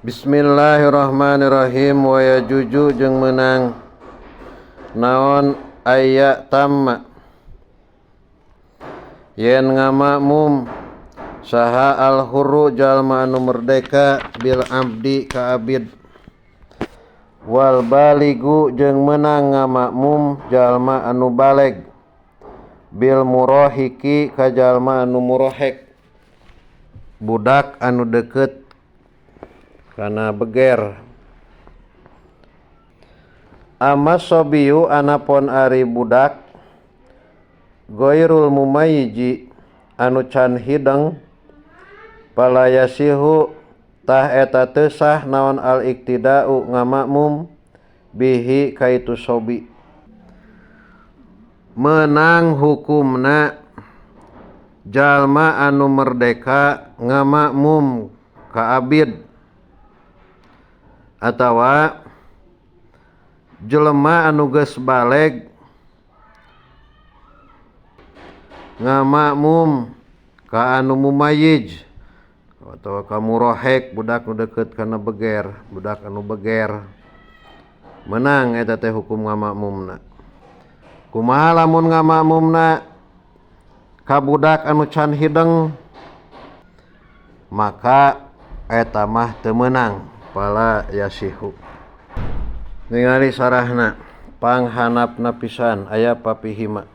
Bismillahirrahmanirrahim. Wa yajuju jeung meunang naon aya tamma yen ngamakmum saha al hurru jalma anu merdeka bil abdi ka abid wal baligu jeung meunang ngamakmum jalma anu baleg bil murahiki ka jalma anu murahek budak anu deukeut kana beger. Amma sobiyu anapon ari budak goirul mumayiji anu can hideng palayasihu tah eta teu sah naon al iktidau ngamakmum bihi kaitu sobi. Menang hukumna jalma anu merdeka ngamakmum ka abid atawa jelema anu geus baleg ngamakmum ka anu mumayij atawa ka murahek budak nu deukeut kana beger, budak anu beger. Menang eta teh hukum ngamakmumna. Kumaha lamun ngamakmumna ka budak anu can hideng, maka eta mah teu meunang, pala yasihu. Ningali sarahna panghanapna pisan aya papihima.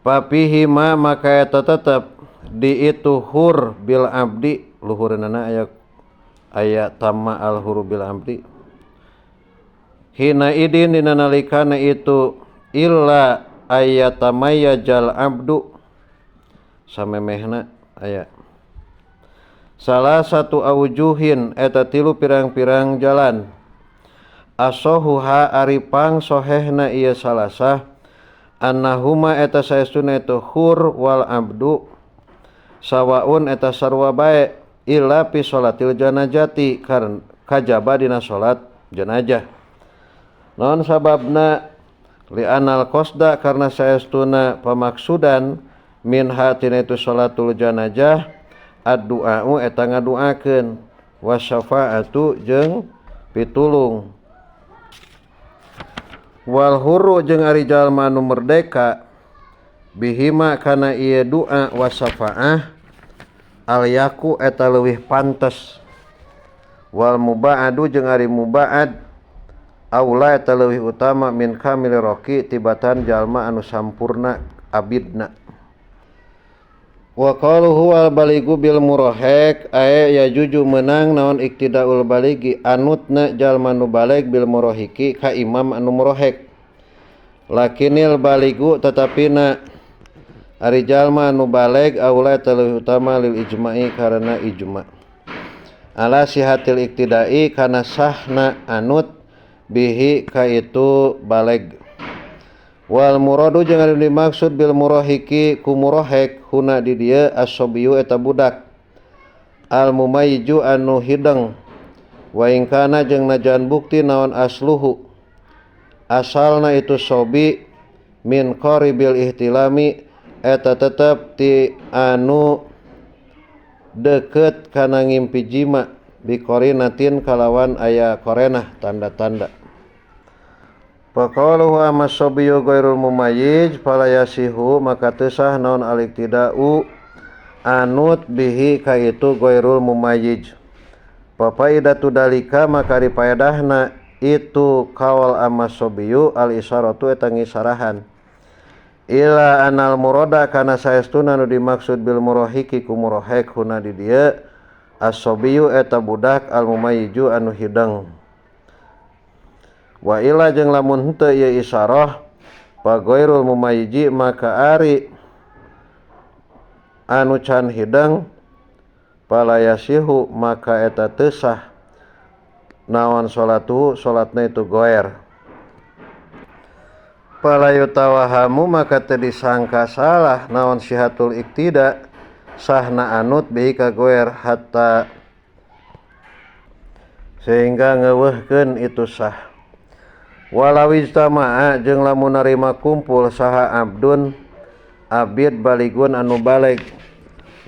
Papihima maka eta tetep di itu hur bil abdi, luhureunana aya tamma al huru bil abdi. Hina idin dina nalikana itu illa ayatamayyajal abdu samemehna aya salah satu aujuhin eta tilu pirang-pirang jalan asohuha ari pang sohehna ieu salasah annahuma eta saestuna itu hur wal abdu sawaun eta sarua bae illa fi sholatil janazati karena kajaba dina salat jenazah. Naon sababna? Li anal qasda karena saestuna pamaksudan min hatina itu sholatul janazah addu'a'u eta ngaduakeun wasyafaatu jeung pitulung. Wal hurru jeung ari jalma anu merdeka bihima kana ieu doa wasyafaah al yaku eta leuwih pantes. Wal mubaadu jeung ari mubaad aula eta leuwih utama min kamil raqi tibatan jalma anu sampurna abidna. Wa qalu huwal baligu bil murahek ae yajuju meunang naon iktidaul baligi anutna jalma nu baleg bil murahiki ka imam anu murahek. Lakinil baligu tetapina ari jalma anu baleg aula eta leuwih utama lil ijma'i karena ijma. Ala sihatil iktidai kana sahna anut bihi ka itu baleg. Wal muradu jeung anu dimaksud bil murahiki ku murahek huna di dieu as-sobiyu eta budak al mumayyiju anu hideng wa in kana jeung najan bukti naon asluhu asalna itu sobi min qaribil ihtilami eta tetep ti anu deukeut kana ngimpi jima bi qorinatin kalawan aya korenah tanda-tanda. Faqaluhu amma sobiyu ghairul mumayyiz fala yasihu maka teu sah naon al-iktida'u anut bihi ka itu ghairul mumayyiz. Fafaidatu dalika maka dipaedahna itu kaul amma sobiyu al-isyaratu eta ngisarahan ila anal murada kana saestuna nu dimaksud bil murahiki ku murahek huna di dieu as-sobiyu eta budak al-mumayyizu anu hideng. Wa ila jeung lamun henteu ieu isyarah fa ghairul mumayyizi maka ari anu can hideng fala yasihu maka eta teu sah naon salatuhu salatna itu goer. Fala yutawahamu maka teu disangka salah naon sihatul iktida sahna anut bihi ka goer hatta sehingga ngeuweuhkeun itu sah. Walau ijtama'a jeung lamun narima kumpul saha abdun abid baligun anu baleg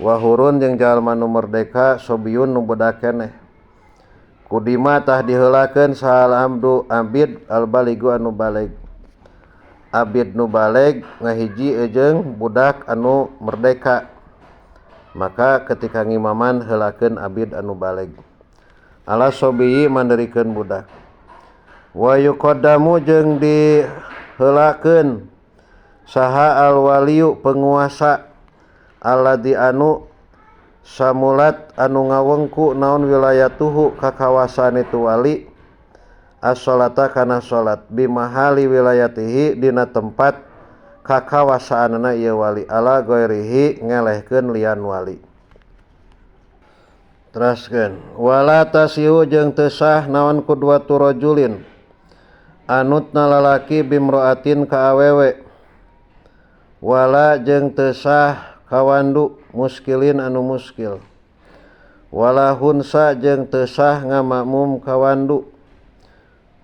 wa hurun jeung jalma nu merdeka sobiyun nu budak keneh. Kudima tah diheulakeun sahal abdu abid al baligu anu baleg. Abid nu baleg ngahiji jeung budak anu merdeka. Maka ketika ngimaman heulakeun abid anu baleg. Ala sobiyi manderikeun budak. Wa yuqaddamu jeung diheulakeun saha al waliyu penguasa alladzi anu samulat anu ngawengku naon wilayatuhu kakawasan itu wali as-salata kana salat bimahali wilayatihi dina tempat kakawasaanna ieu wali ala ghairihi ngelehkeun lian wali. Teraskeun wala tasihu jeung teu sah naon kudwatu rajulin anutna lalaki bimroatin ka awewe wala jeung teu sah kawandu muskilin anu muskil wala hunsa jeung teu sah ngamakmum kawandu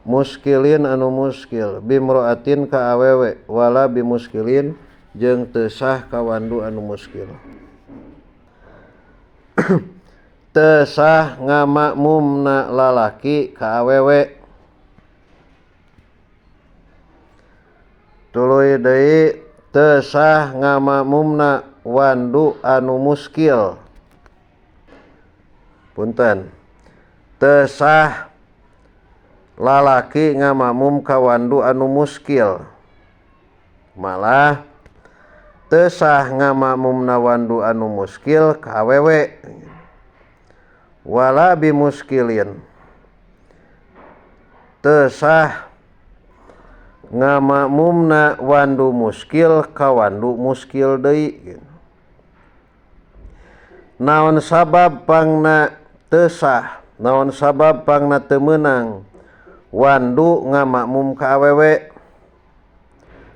muskilin anu muskil bimroatin ka awewe wala bimuskilin jeung teu sah kawandu anu muskil. Teu sah ngamakmumna lalaki ka awewe tuluy deui teu sah ngamakmumna wandu anu muskil. Punten teu sah lalaki ngamakmum ka wandu anu muskil, malah teu sah ngamakmumna wandu anu muskil ka awewe wala bimuskilin teu sah ngamakmumna wandu muskil ka wandu muskil deui. Naon sabab pangna teu sah, naon sabab pangna teu meunang wandu ngamakmum ka awewe?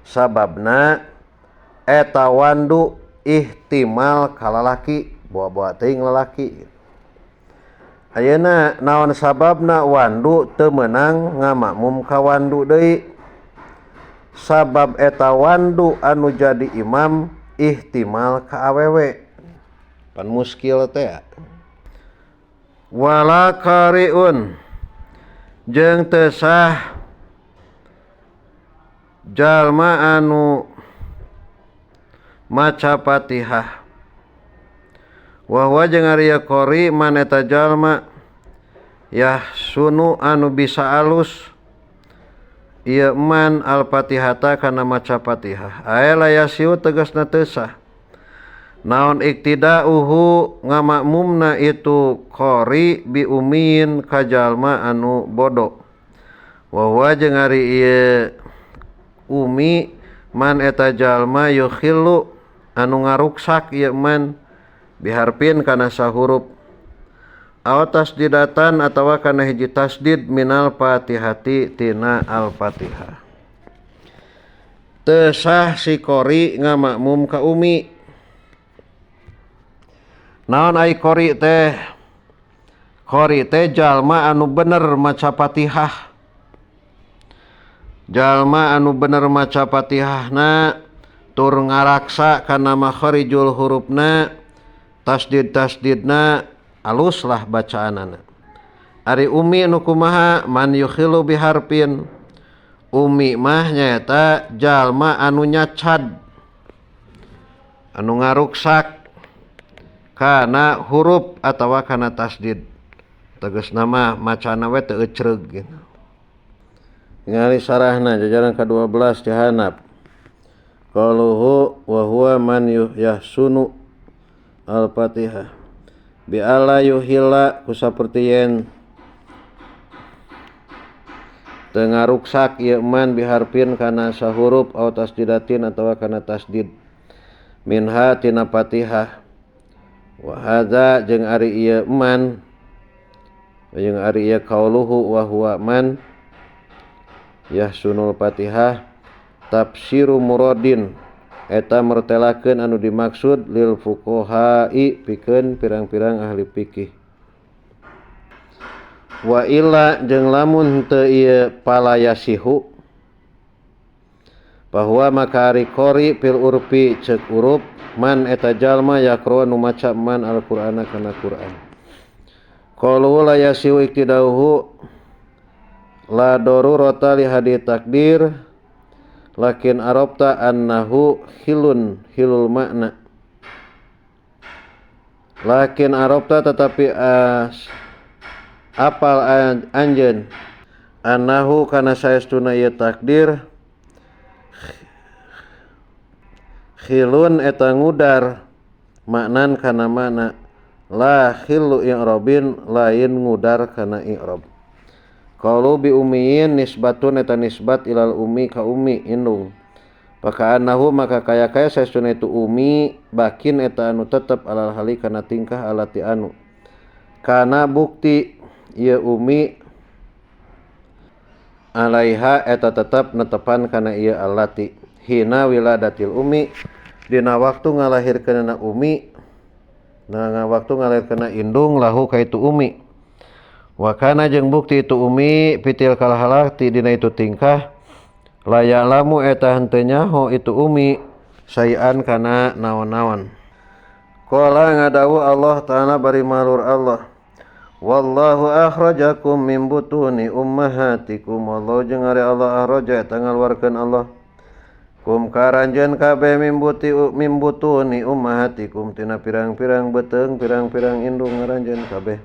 Sababna eta wandu ihtimal ka lalaki, bawa-bawa teuing lalaki. Ayeuna naon sababna wandu teu meunang ngamakmum ka wandu deui? Sabab eta wandu anu jadi imam ihtimal ka awewe. Pan muskil teh. Wala qari'un jeung teu sah jalma anu maca Fatihah. Wa huwa jeung ari qari man eta jalma yahsunu anu bisa alus ieu man al-Fatihata kana maca Fatihah. Ae la yasiu tegasna teu sah. Naon iktidauhu ngamakmumna itu qari bi umin ka jalma anu bodoh. Wa huwa jeung ari ieu umi man eta jalma yukhillu anu ngaruksak ieu man biharpin kana sahurup aw tasdidatan atawa kana hiji tasdid minal Fatihati tina al-Fatihah. Teu sah si qori ngamakmum ka umi. Naon ai qori teh? Qori teh jalma anu bener maca Fatihah. Jalma anu bener maca Fatihahna tur ngaraksa kana makharijul hurufna, tasdid-tasdidna alus lah bacaanana. Ari umi nu kumaha? Man yukhilu biharpin. Umi mah nyaeta jalma anu nyacad, anu ngaruksak kana huruf atawa kana tasdid. Tegasna mah macana we teu ecreug gitu. Ningali sarahna jajaran ka-12 dihanap. Qaluhu wa huwa man yahsunu al-Fatihah bi alla yuhilla kusaperti yen teu ngaruksak ieu man biharpin kana sahurup au tasdidatin atawa kana tasdid minha tina Fatihah. Wa hadza jeung ari ieu man jeung ari ieu qauluhu wa huwa man yahsunul Fatihah tafsiru muradin eta mertelakeun anu dimaksud lil fuqaha'i pikeun pirang-pirang ahli fikih. Wa illa jeung lamun teu ieu palayasihu bahwa maka ari qori fil urfi ceuk uruf man eta jalma yaqra nu maca man al-Qur'ana kana Qur'an. Qalu la yasiu iktidauhu la darurata li hadi takdir lakin arabta annahu hilun hilul makna. Lakin arabta tetapi apal anjeun annahu kana saestuna ieu takdir khilun eta ngudar maknan kana makna la khilu i'rabin lain ngudar kana i'rab. Qalu bi ummiyin nisbatun eta nisbat ilal ummi ka ummi indung. Pakaannahu maka kaya-kaya saestuna itu ummi bakin eta anu tetep alal hali kana tingkah alati anu. Kana bukti ieu ummi alaiha eta tetep netepan kana ieu alati hina wiladatil ummi dina waktu ngalahirkeunana ummi na waktu ngalahirkeunana indung lahu ka itu ummi. Wa kana jeung bukti itu ummi pitil kalhalati dina itu tingkah layak lamu eta henteu nyaho itu ummi sayan kana naon-naon. Qala ngadawu Allah ta'ala bari malur Allah wallahu akhrajakum min butuni ummahatikum. Allah jeung ari Allah akhraja eta ngaluarkeun Allah kum karanjeun kabeh min butuni ummahatikum tina pirang-pirang beuteung pirang-pirang indung ngaranjeun kabeh.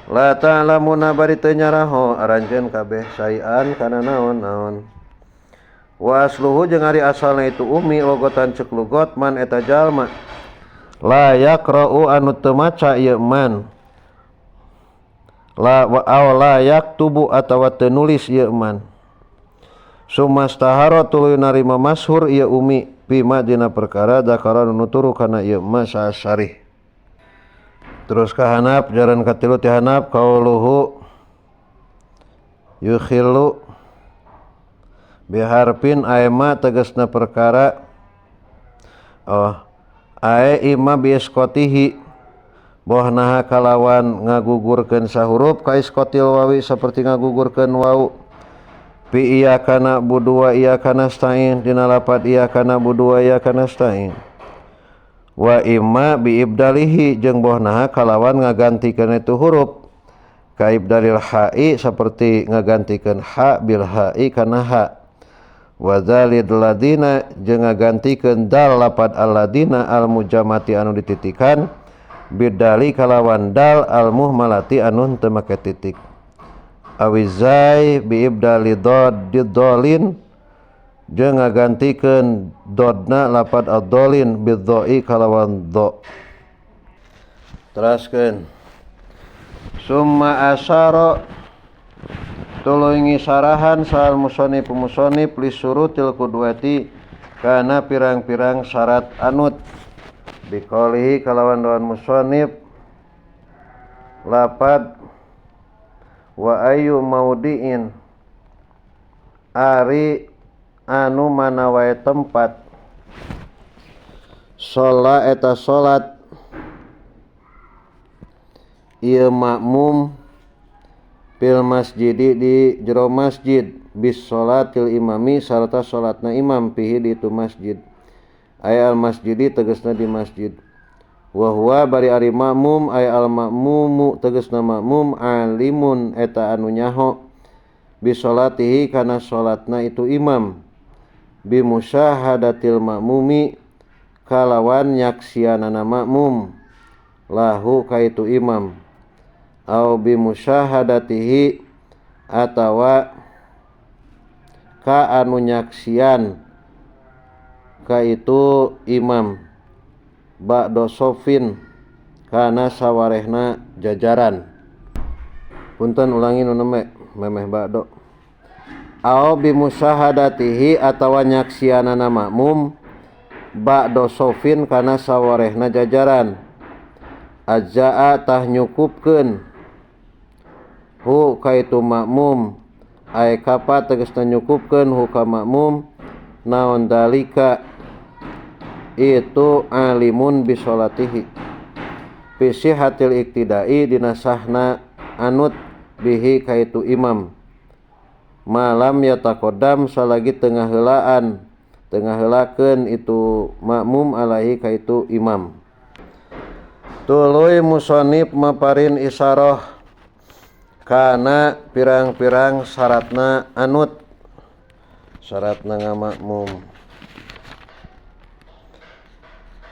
La ta'lamuna bari teu nyaraho aranjeun kabeh sayan kana naon-naon. Wa asluhu jeung ari asalna itu ummi logotan ceuk lugot man eta jalma la yaqra'u anu teu maca ieu man la wa aw la yaktubu atawa teu nulis ieu man. Sumastahara tuluy narima masyhur ieu ummi bima dina perkara dakara nu nuturu kana ieu ma sasarih. Terus kahanap jaran katilu ti hanap kauluhu yukhilu biharfin aema tegasna perkara oh ae ima biiskotihi boh naha kalawan ngagugurkeun sahurup ka iskotil wawi seperti ngagugurkeun wau pi iya kana budua iya kana stain dina lapad iya kana budua iya kana stain wa imma bi ibdalihi jeung boh naha kalawan ngagantikeun itu huruf ka ibdalil ha'i seperti ngagantikeun ha bil ha'i kana ha wa zalid ladina jeung ngagantikeun dal lapad alladina al mujamati anu dititikan bidali kalawan dal al muhmalati anu teu make titik awizai bi ibdali dad didolin jeung ngagantikeun dodna lapad ad-dolin bidhoi kalawan dho. Teraskeun summa asara tuluy ngisarahan sal musonif musonif li surutil qudwati kana pirang-pirang syarat anut biqaulihi kalawan doan musonif lapad wa ayu maudiin ari anu mana wae tempat sholat eta sholat ieu makmum fil masjidi di jero masjid bis sholatil imami sarta sholatna imam pihi di itu masjid ay al masjidi tegasna di masjid wa huwa bari ari makmum ay al makmumu tegasna makmum alimun eta anu nyaho bi sholatihi kana sholatna itu imam bi musyahadatil makmumi kalawan nyaksianana makmum lahu kaitu imam au bi musyahadatihi atawa ka anu nyaksian kaitu imam ba'da sofin kana sawarehna jajaran. Punten ulangi nu nembe memeh ba'do au bi musyahadatihi atawa nyaksianana makmum ba'da sofin kana sawarehna jajaran ajaa tah nyukupkeun hu kaitu makmum ay kapa tegasna nyukupkeun hu ka makmum naon dalika itu alimun bisolatihi fi sihatil iktidai dina sahna anut bihi kaitu imam malam yataqaddam salagi tengah heulaan tengah heulakeun itu makmum alaihi kaitu imam. Tuluy musonib maparin isaroh kana pirang-pirang syaratna anut, syaratna ngamakmum.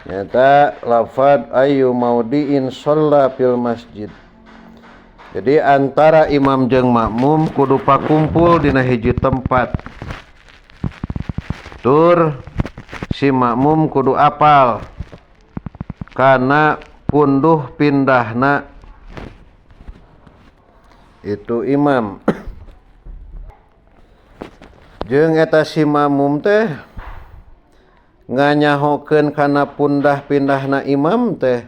Nyata lafad ayu maudiin sholla fil masjid. Jadi antara imam jeung makmum kudu pakumpul dina hiji tempat. Tur si makmum kudu apal kana punduh pindahna itu imam. Jeung eta si makmum teh nganyahokeun kana pundah pindahna imam teh,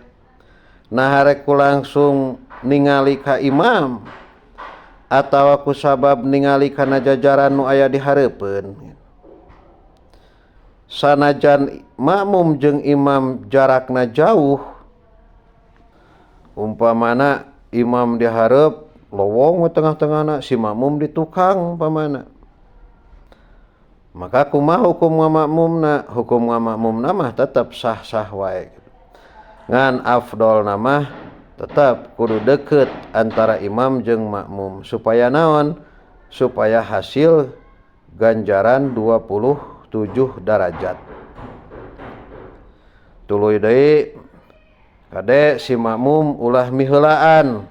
nah rek ku langsung ningali ka imam atawa ku sabab ningali kana jajaran nu aya di hareupeun. Sanajan makmum jeung imam jarakna jauh, umpamana imam di hareup lowong we tengah-tengahna, si makmum di tukang umpamana, maka kumaha hukum ngamakmumna? Hukum ngamakmumna mah tetep sah-sah wae. Ngan afdolna mah tetep kudu deket antara imam jeung makmum supaya naon? Supaya hasil ganjaran 27 derajat. Tuluy deui kade si makmum ulah miheulaan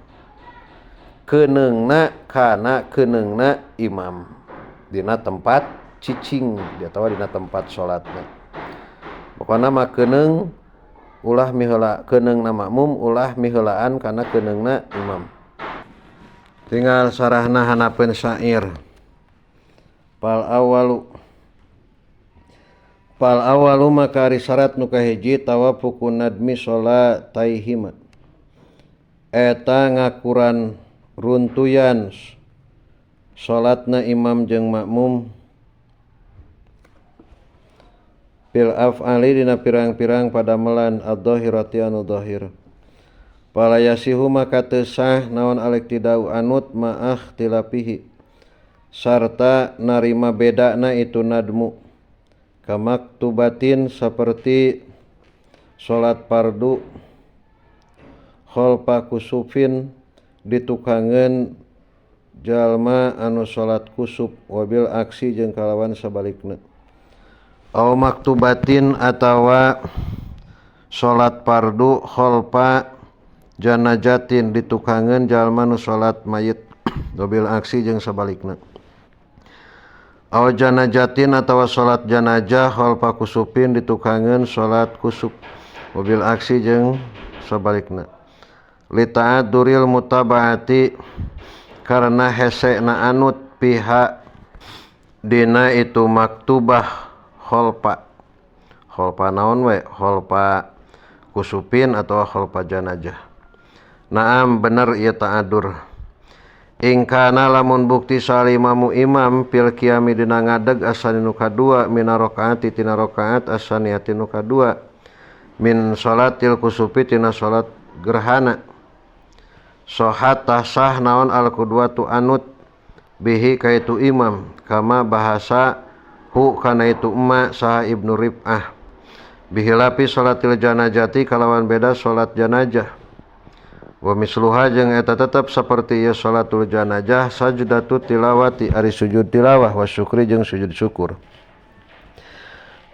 keuneungna kana keuneungna imam dina tempat cicing atawa dina tempat salatna. Pokona mah keuneung ulah miheula keuneungna makmum ulah miheulaan kana keuneungna imam. Tinggal sarahna hanapeun syair. Pal awalu maka ari syarat nu kahiji tawafuqun nadmi salataihima. Eta ngakuran runtuyan salatna imam jeung makmum fil af'ali dina pirang-pirang padamelan adz-dzahirati anu zahir. Fala yasihu maka teu sah naon aliktidau anut ma'ah tilapihi sarta narima bedana itu nadmu kamaktubatin seperti salat fardu khalfa kusufin ditukangeun jalma anu salat kusuf wabil aksi jeung kalawan sabalikna. Aw maktubatin atawa salat fardu khalfa janajatin ditukangeun jalma nu salat mayit wabil aksi jeung sabalikna. Aw janajatin atawa salat janajah khalfa kusufin ditukangeun salat kusuf wabil aksi jeung sabalikna. Li ta'adzuril mutabaati karena hesena anut pihak dina itu maktubah kholpa. Kholpa naon we? Kholpa kusupin atau kholpa janajah. Naam bener ieu ta'adur. Ingkana lamun bukti salimamu imam fil qiyami dina ngadeg asani nu kadua mina rakaati tina rakaat asaniati nu kadua min salatil kusupi tina salat gerhana. Sohat tasah naon al qudwatu anut bihi kaitu imam kama bahasa hu kana itu emma saha Ibnu Rib'ah bihilapi salatil janajati kalawan beda salat janajah wa misluha jeung eta tetep saperti ieu salatul janajah sajdatu tilawati ari sujud tilawah wa syukri jeung sujud syukur.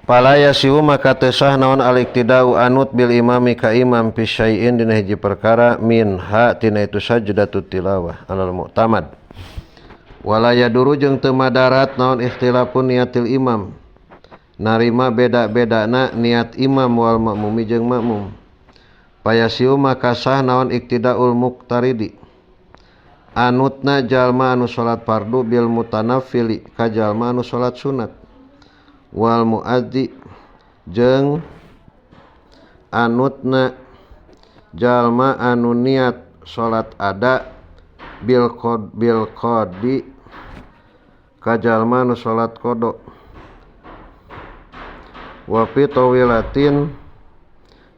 Fala yasihu maka teu sah naon al-iktidau anut bil imami ka imam fi syai'in dina hiji perkara min ha tina itu sajdatu tilawah alal mu'tamad. Wala yaduru jeung teu madarat naon ikhtilafun niatil imam narima beda-bedana niat imam wal makmumi jeung makmum. Payasiu maka sah naon iktidaul muqtaridi anutna jalma anu salat fardu bil mutanaffili ka jalma anu salat sunat wal muaddi jeung anutna jalma anu niat salat ada bil qadi ka jalma anu salat qada wa fi tawilatin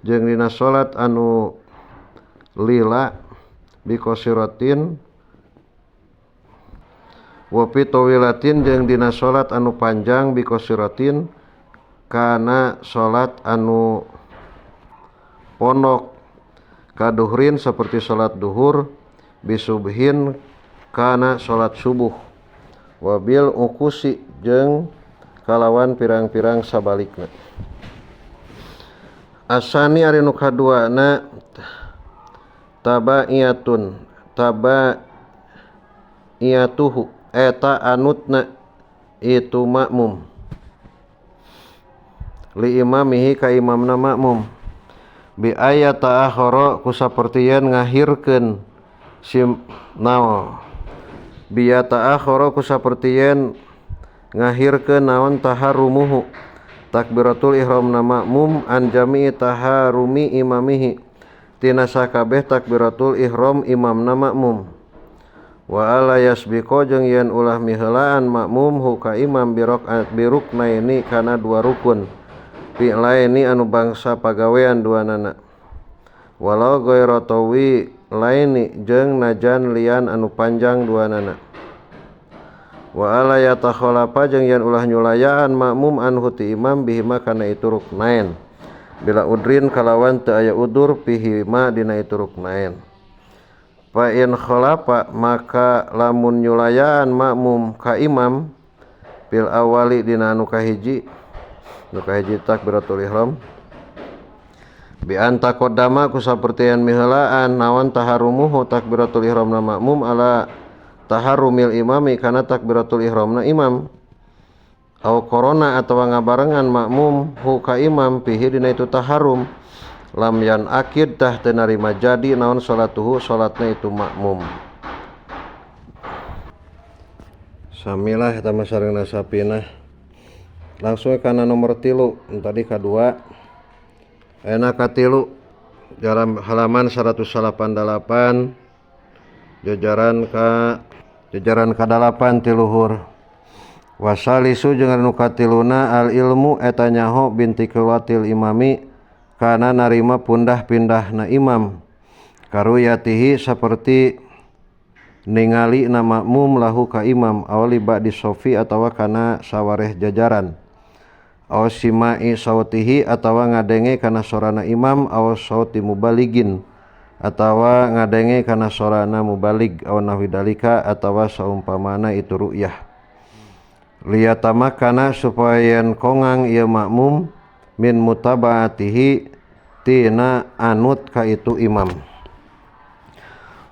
jeung dina salat anu lila bi qasiratin wa fi tawilatin jeung dina salat anu panjang bi qasiratin kana salat anu pondok Kaduhrin seperti salat duhur bisubhin kana salat subuh wabil ukusi jeung kalawan pirang-pirang sabalikna. Asani ari nu kaduana tabaiyatun tabaiyatuhu eta anutna itu makmum li imamihi ka imamna makmum bi ayat ta'akhara ku sapertieun ngahirkeun sim naon biya ta'akhara ku sapertieun ngahirkeun naon taharrumuhu takbiratul ihramna makmum an jami'i taharrumi imamihi tina sakabeh takbiratul ihram imamna makmum wa ala yasbiqo jeung yen ulah miheulaan makmum hu ka imam biruknaini kana dua rukun fi'laini anu bangsa pagawean duanana walau ghairu tawi laini jeung najan lian anu panjang duanana wa ala yatakhalafa jeung yen ulah nyulayaan makmum anhu ti imam bihima kana itu ruknain bila udrin kalawan teu aya udur bihima dina itu ruknain fa in khalafa maka lamun nyulayaan makmum ka imam fil awali dina anu kahiji nu kahiji takbiratul ihram bi an taqaddama ku sapertieun miheulaan naon taharrumuhu takbiratul ihramna makmum ala taharrumil imami kana takbiratul ihramna imam au korona atawa ngabarengan makmum hu ka imam fihi dina itu taharrum lam yan akid tah teu narima jadi naon salatuhu salatna itu makmum. Samilah eta mah sareng nasapina. Langsung kana nomor 3 tadi kadua enak katilu dalam halaman 188 jajaran ka jajaran ka-8 tiluhur wasalisu jeung anu katiluna al ilmu eta nyaho binti kulatil imami kana narima pundah-pindahna imam karuyatihi saperti ningali na makmum lahu ka imam awali ba'di sofi atawa kana sawareh jajaran aw sima'i sautihi atawa ngadenge kana sorana imam aw sauti mubaligin atawa ngadenge kana sorana mubalig aw nahwi dalika atawa saumpamana itu ru'yah liyatamakana supaya yen kongang ieu makmum min mutabaatihi tina anut ka itu imam.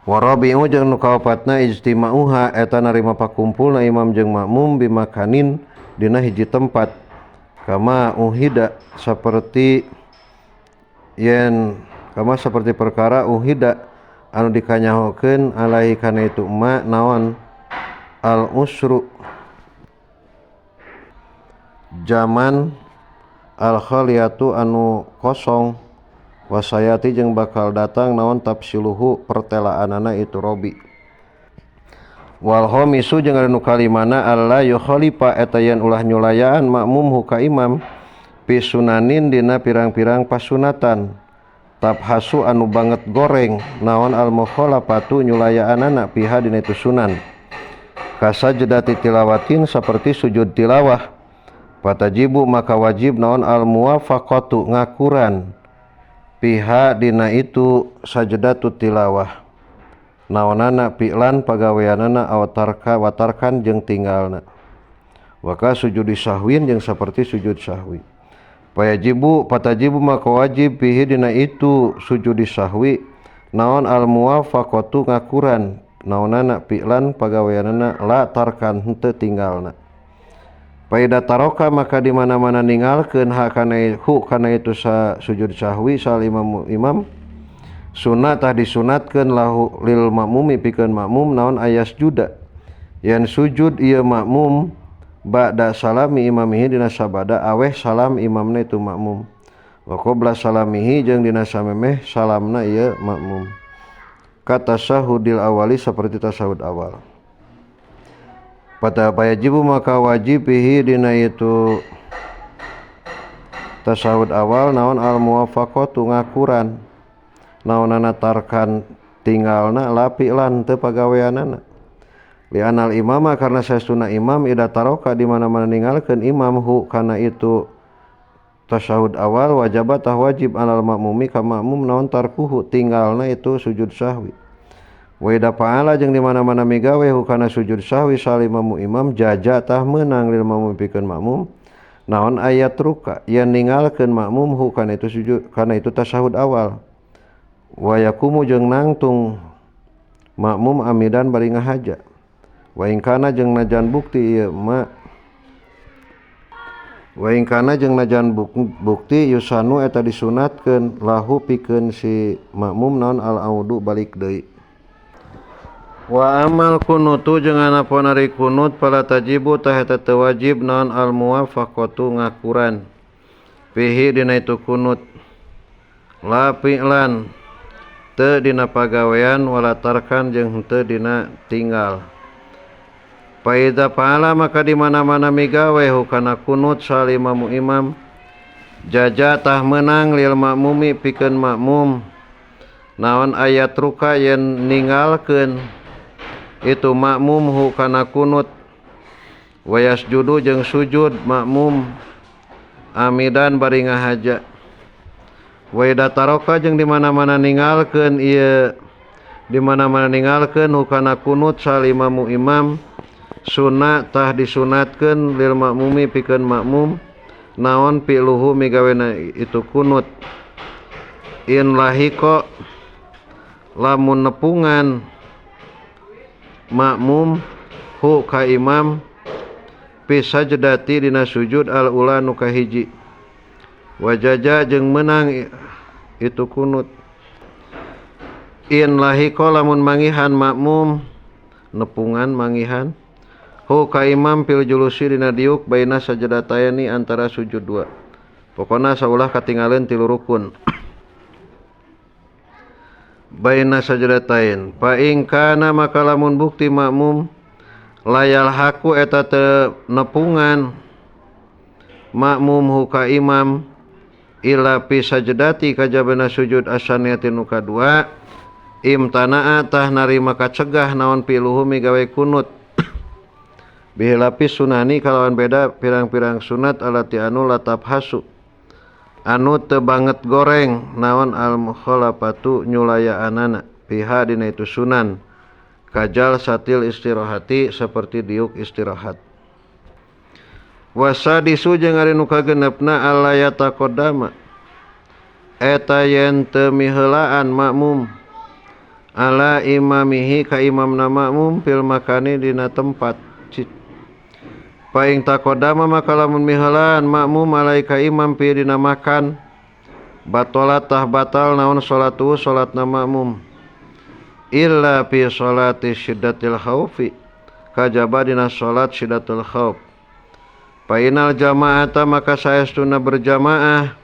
Warabi'u jeung nu kaopatna ijtima'uha eta narima pakumpulna imam jeung makmum bimakanin dina hiji tempat kama uhida seperti yen kama seperti perkara uhida anu dikanyahokeun alaihi kana itu ma naon al usru zaman al khaliyatu anu kosong wasayati jeung bakal datang naon tafsiluhu pertelaanana itu robi wal khamisu jeung anu kalimana alla yukhalifa eta yen ulah nyulayaan makmum hu ka imam fi sunanin dina pirang-pirang pasunatan tabhasu anu banget goreng naon al mukhalafatu nyulayaanana piha dina itu sunan kasajdati tilawatin seperti sujud tilawah patajibu maka wajib naon al muwafaqatu ngakuran piha dina itu sajdatu tilawah naonana pi'lan pagaweanana awatarka watarkan jeung tinggalna waka sujudi sahwin jeung saperti sujud sahwi payajibu patajibu maka wajib pihi dina itu sujudi sahwi naon al muwafaqatu ngakuran naonana pi'lan pagaweanana la tarkan henteu tinggalna paida taroka maka di mana-mana ninggalkeun ha kana hu kana itu sa sujud sahwi sal imam imam sunat tah disunatkeun lahu lil makmumi pikeun makmum naon ayas juda yen sujud ieu makmum ba'da salami imamihi dina sabada aweh salam imamna itu makmum wa qabla salamihi jeung dina samemeh salamna ieu makmum katasahudil awali seperti tasahud awal pada payajibu maka wajib bihi dina itu tasahud awal naon al muwafaqatu ngakuran naonana tarkan tinggalna lapi lan teu pagaweanana li'anal imama karena saestuna imam ida taroka di mana-mana ninggalkeun imam hu kana itu tasyahud awal wajaba tah wajib alal makmumi ka makmum naon tarkuhu tinggalna itu sujud sahwi. Wa idza fa'ala jeung di mana-mana migawe hukana sujud sahwi salimamu imam jaja tah meunang lil makmum pikeun makmum naon ayat ruka yen ninggalkeun makmum hukana itu sujud kana itu tasyahud awal. Wa yakumu jeung nangtung makmum amidan bari ngahaja. Wa in kana jeung najan bukti ieu ma wa in kana jeung najan bukti yusanu eta disunatkeun lahu pikeun si makmum naon al audu balik deui. Wa amal kunutu jeung anapun ari kunut fala tajibu tah eta teu wajib naon al muwafaqatu ngakuran fihi dina itu kunut la fi'lan teu dina pagawean wala tarkan jeung henteu dina tinggal. Fa idza fa'ala maka di mana-mana migawe hukana kunut salimamu imam jaja tah meunang lil makmumi pikeun makmum naon ayat ruka yen ninggalkeun itu makmum hukana kunut wa yasjudu jeung sujud makmum amidan bari ngahaja. Wa idza taraka jeung di mana-mana ninggalkeun ieu di mana-mana ninggalkeun hukana kunut salimamu imam sunah tah disunatkeun lil makmumi pikeun makmum naon piluhu migawena itu kunut in lahiko lamun nepungan makmum hu ka imam fi sajdati dina sujud al ula nu kahiji wajaja jeung meunang itu kunut in lahiko lamun mangihan makmum nepungan mangihan hu ka imam fil julusi dina diuk baina sajdataini antara sujud dua. Pokona saulah katingaleun tilu rukun. Baina sajdatain fa in kana maka lamun bukti makmum layal haku eta teu nepungan makmum hu ka imam illa fi sajdati kajabana sujud asaniyati nu kadua imtana'a tah narima kacegah naon piluhu migawe kunut bihilapis sunani kalawan beda pirang-pirang sunat alati anu latap hasu anu teu banget goreng naon al mukhalafatu nyulayaanana piha dina itu sunan kajal satil istirahati seperti diuk istirahat. Wasadisu jeung ari nu kagenepna alla yataqaddama eta yen teu miheulaan makmum ala imamihi ka imamna makmum fil makani dina tempat. Paing taqaddama maka lamun miheulaan makmum alaika imam pi dina makan batalat tah batal naon salatu salatna makmum illa fi salati syiddatil khaufi kajaba dina salat syiddatul khauf. Painal jamaata maka saestuna berjamaah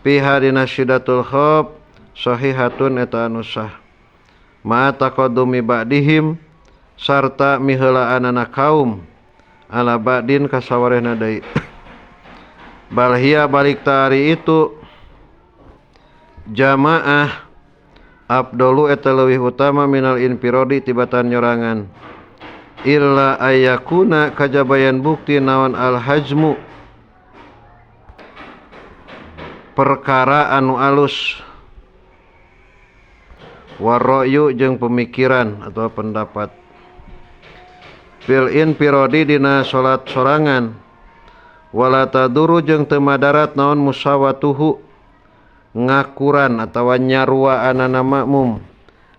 piha dina syiddatul khauf sahihatun eta anu sah ma taqaddumi ba'dihim sarta miheulaanana kaum ala ba'din kasawarehna deui. Balhia balik tari itu jamaah abdolu eta leuwih utama minal infirodi tibatan nyorangan illa ayakuna kajabayan bukti naon al hajmu perkara anu alus warroyu jeung pemikiran atau pendapat fil infirodi dina salat sorangan wala taduru jeung teu madarat naon musawatuhu ngakuran atawa nyaruaanana makmum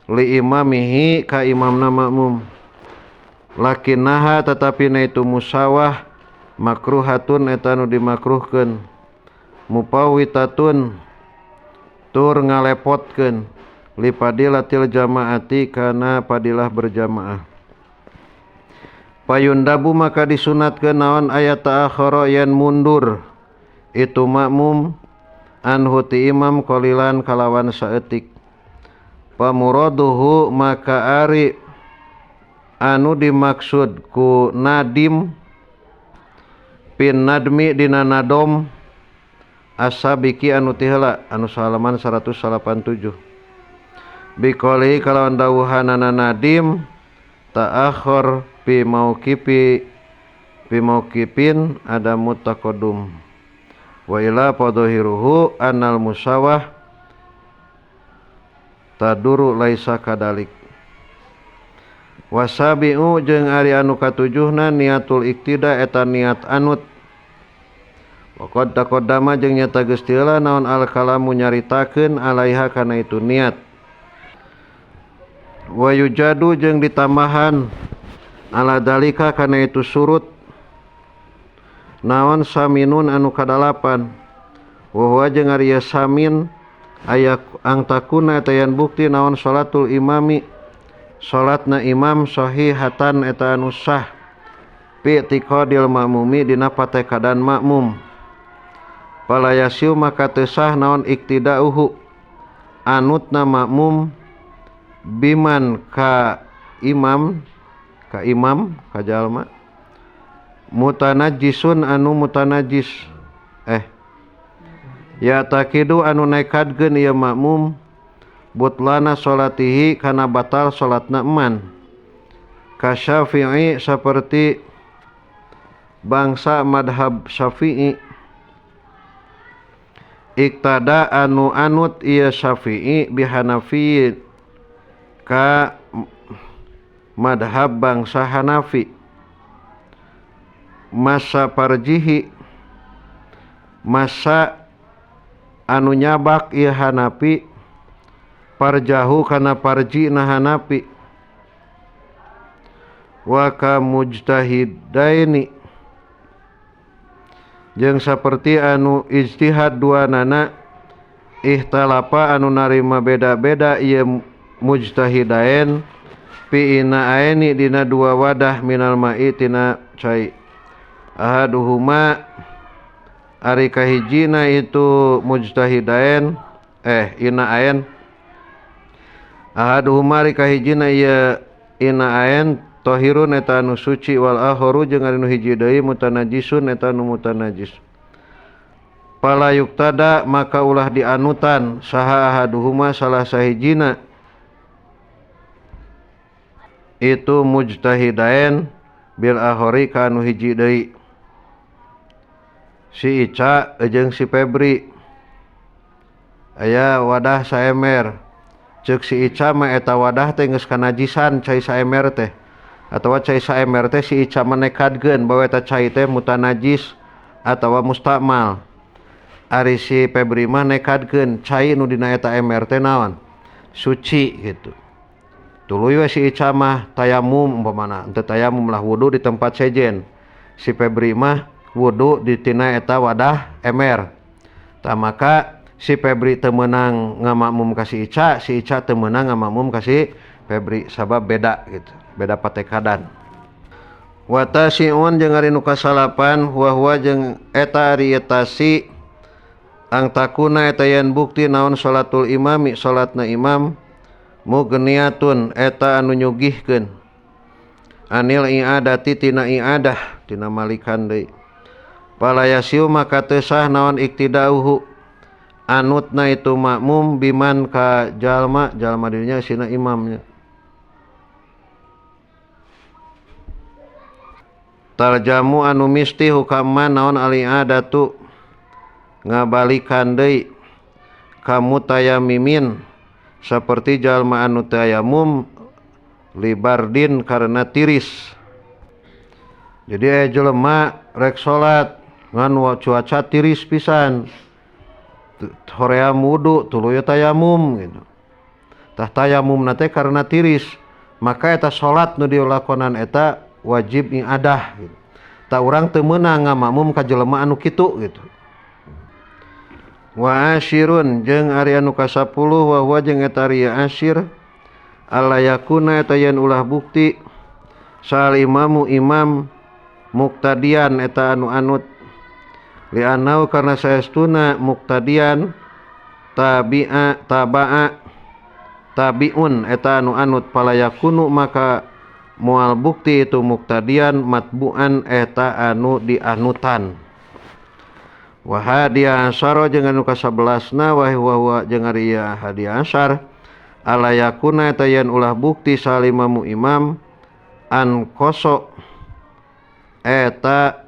li imamihi ka imamna makmum lakinnaha tetapi na itu musawah makruhatun eta nu dimakruhkeun mupawitatun tur ngalepotkeun li fadilatil jamaati kana fadilah berjamaah. Payundabu maka disunatkeun naon ayat ta'akhara yen mundur itu makmum anhu ti imam qalilan kalawan saeutik. Pamuraduhu maka ari anu dimaksud ku nadim pin nadmi dina nadom asabiki anu tiheula anu halaman 187 biqoli kalawan dawuhanana nadim ta'akhir fi mauqifi fi mauqifin ada mutaqaddum. Wa ila fadhahiruhu annal musawah taduru laisa kadalik. Wasabi'u jeung ari anu katujuhna niatul iktida eta niat anut. Waqad taqaddama jeung nyata geus tiheula naon al kalamu nyaritakeun alaiha kana itu niat. Wa yujadu jeung ditambahan ala dalika kana itu surut naon saminun anu kadalapan. Wa huwa jeung ari samin aya angtakuna eta yen bukti naon salatul imami salatna imam sahihatan eta anu sah fi i'tiqadil makmumi dina patekadan makmum. Fala yasiu maka teu sah naon iktidauhu anutna makmum biman ka imam ka jalma mutanajjisun anu mutanajjis ya takidu anu nekadkeun ieu makmum butlana salatihi kana batal salatna eman ka Syafi'i seperti bangsa madhab Syafi'i iktada anu anut ieu Syafi'i bihanafi ka madhab bangsa Hanafi masa parjihi masa anu nyabak ieu Hanafi parjahu kana parjina Hanafi wa ka mujtahidaini jeung saperti anu ijtihad dua nana ihtalafa anu narima beda-beda ieu mujtahidain fi ina'aini dina dua wadah minal ma'i tina cai ahaduhuma ari kahijina itu mujtahidain ina'ain ahaduhuma ari kahijina ieu ina'ain tohirun eta anu suci wal akharu jeung ari nu hiji deui mutanajisun eta anu mutanajis. Fala yuktada maka ulah dianutan saha ahaduhuma salah sahijina itu mujtahidain bil akhari ka anu hiji deui si Ica jeung si Febri aya wadah saemer ceuk si Ica mah eta wadah teh geus kanajisan cai saemer teh atawa cai saemer teh si Ica menekadkeun bahwa eta cai teh mutanajis atawa mustakmal. Ari si Febri mah nekadkeun cai nu dina eta emer teh naon suci gitu. Tuluy we si Ica mah tayamum umpamana henteu tayamum lah wudu di tempat sejen. Si Febri mah wudu di tina eta wadah emer. Tah maka si Febri teu meunang ngamakmum ka si Ica, si Ica teu meunang ngamakmum ka si Febri sabab beda gitu, beda patekadan. Wa tasi'un jeung ari nu kasalapan huwa huwa jeung eta ari tasi ang takuna eta yen bukti naon salatul imami salatna imam mugniatun eta anu nyugihkeun anil i'adati tina i'adah tina malikan deui. Fala yasiu maka teu sah naon iktidauhu anutna itu makmum biman ka jalma jalma dirinya sina imamnya. Tarjamu anu misti hukaman naon al-i'adatu ngabalikan deui kamu tayamimin seperti jalma anu tayamum libardin karena tiris. Jadi jelema rek salat ngan cuaca tiris pisan hoream wudu tuluy tayamum gitu. Tah tayamumna teh karena tiris, maka eta salat nu dilakonan eta wajib i'adah gitu. Tah urang teu meunang ngamakmum ka jelema anu kitu gitu. Wa asyirun jeung ari anu ka-10 wa huwa jeung eta ari asyir alla yakuna eta yen ulah bukti sal imamu imam muktadian eta anu anut li'annau karena saestuna muktadian tabi'a taba'a tabiun eta anu anut fala yakunu maka moal bukti itu muktadian matbu'an eta anu dianutan. Wa hadiya asyara jeung anu ka-11na wa huwa jeung ari hadiya asyar ala yakuna eta yen ulah bukti salimamu imam an koso eta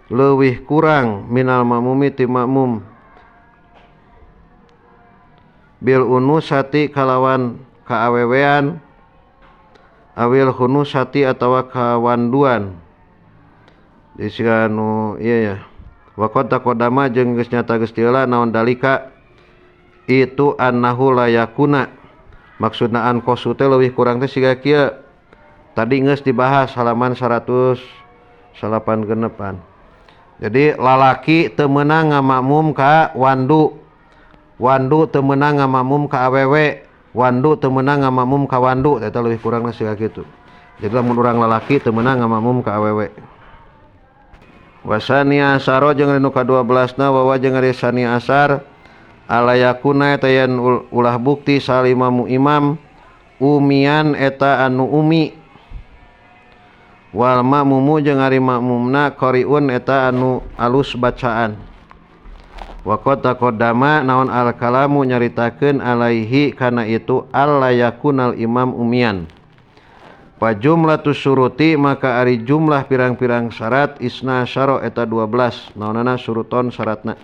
leuwih kurang minal makmumi ti makmum bil unusati kalawan kaawewean awil hunusati atawa kawanduan di nu ieu ya waqad taqaddama jeung geus nyata geus tiheula naon dalika itu annahu la yakuna maksudna anqasu teh leuwih kurang teh siga kieu tadi geus dibahas halaman 186. Jadi lalaki teu meunang ngamakmum ka wandu, wandu teu meunang ngamakmum ka awewe, wandu teu meunang ngamakmum ka wandu, eta leuwih kurangna siga kitu. Jadi lamun urang lalaki teu meunang ngamakmum ka awewe. Wasani asaro jeung nu ka-12 na wawa jeung ari sani asar alayakuna eta yen ulah bukti salimamu imam umian eta anu umi wal makmumu jeung ari makmumna qariun eta anu alus bacaan. Waqad taqaddama naon al kalamu nyaritakeun alaihi kana itu alla yakunal imam umian. Fa jumlatus syuruti maka ari jumlah pirang-pirang syarat isna asyara eta 12 naonana syuruton syaratna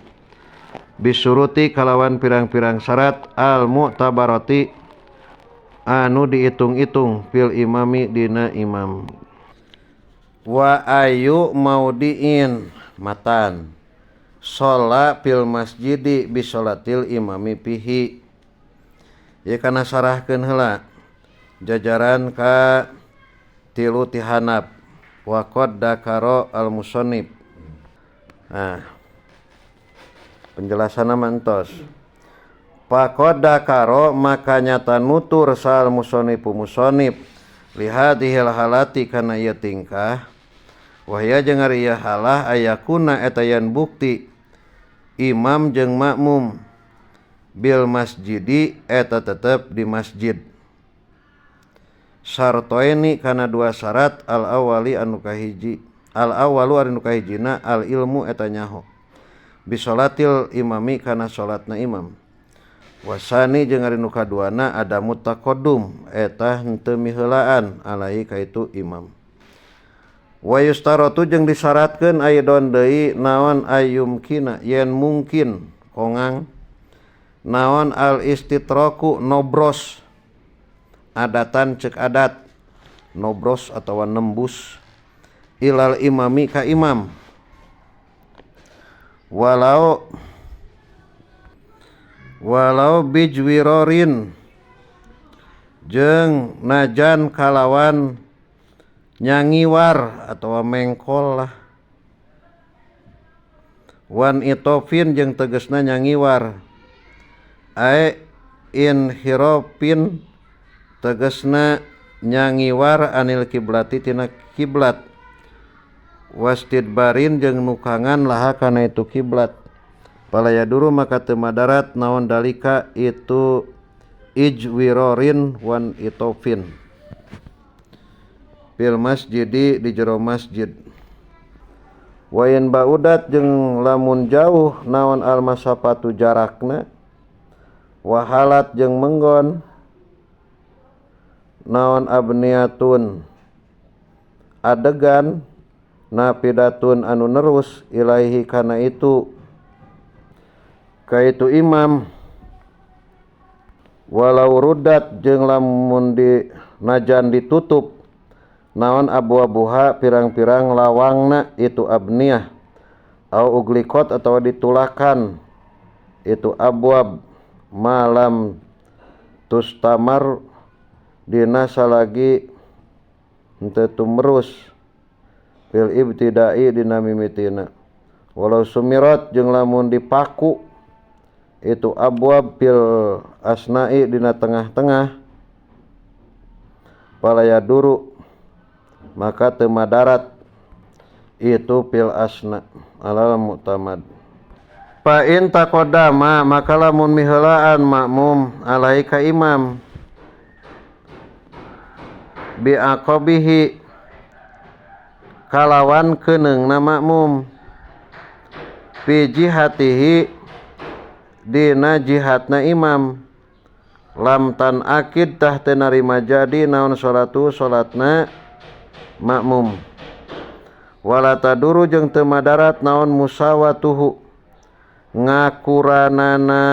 bisuruti kalawan pirang-pirang syarat al mu'tabarati anu dihitung-hitung fil imami dina imam. Wa ayu maudiin matan sholla fil masjidi bisolatil imami fihi. Ieu kana sarahkeun heula jajaran ka tilu tihanap wa qad dakaro al musannif. Nah, penjelasanna mah entos. Faqad dakaro maka nyata nutur sal musannifu musannif lihadihil halati kana ieu tingkah wahya jeung ari ieu halah ayakuna eta yen bukti imam jeung makmum bil masjidi eta tetep di masjid sartoeni kana dua syarat al awali anu kahiji al awalu anu kahijina al ilmu eta nyaho bisolatil imami kana salatna imam wasani jeung ari nu kaduana adamu taqaddum eta henteu miheulaan alaihi ka itu imam wa yustaratu jeung disyaratkeun aidon deui naon ayyumkina yen mungkin kongang naon al istitraku nobros adatan cek adat nobros atawa nembus ilal imami ka imam walau walau bijwirorin jeung najan kalawan nyangiwar atawa mengkol lah wan itofin jeung tegesna nyangiwar ae inhirofin tegesna nyangiwar anil kiblati tina kiblat wastidbarin jeung nukangan laha kana itu kiblat palaya duru maka teu madarat naon dalika itu ijwirorin wan itofin fil masjidi di jero masjid wayan baudat jeung lamun jauh naon al masafatu jarakna wahalat jeung menggon naon abniatun adegan napidatun anu nerus ilaihi kana itu kaitu imam walau rudat jeung lamun di najan ditutup naon abwabuha pirang-pirang lawangna itu abniah au uglikot atau ditulakan itu abwab malam tustamar dina salagi henteu tumerus fil ibtidai dina mimitina walau sumirat jeung lamun dipaku itu abwab fil asna'i dina tengah-tengah palaya duru maka teu madarat itu fil asna alal mu'tamad. Fa in taqaddama maka lamun miheulaan makmum alai ka imam bi aqabihi kalawan keuneungna makmum fi jihatihi dina jihatna imam lam tan akid tah teu narima jadi naon salatu salatna makmum Wala taduru jeung teu madarat naon musawatuhu ngakuranana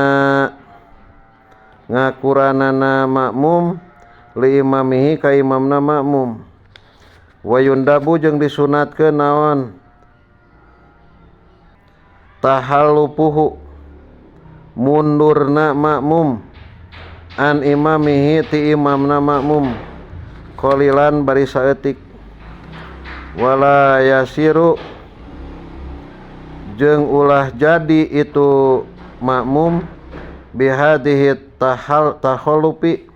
makmum li imamihi ka imamna makmum. Wa yundabu jeung disunatkeun naon tahallupuhu mundurna makmum an imamihi ti imamna makmum qalilan bari saeutik. Wala yasiru jeung ulah jadi itu makmum bihadihi tahallupi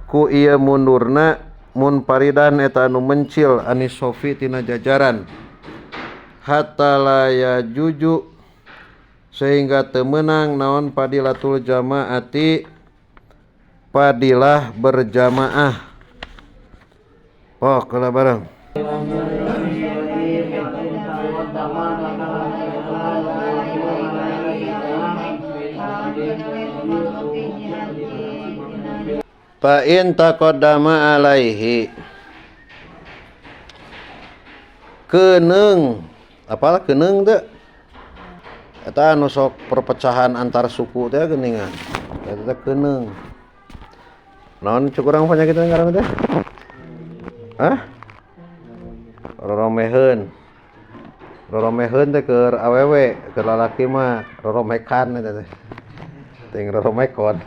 ku ieu mundurna munfaridan eta anu mencil anis sofi tina jajaran hatta la yajuju sehingga teu meunang naon fadilatul jamaati fadilah berjamaah. Oh, kala bareng. Fa in taqaddama alaihi keneung, apalah keneung teh eta anu sok perpecahan antar suku teh geuningan eta teh keneung. Naon cuk urang penyakit ngaranna teh? Hah? Roromeheun. Roromeheun teh keur awewe, keur lalaki mah roromekan eta teh. Ting roromekon.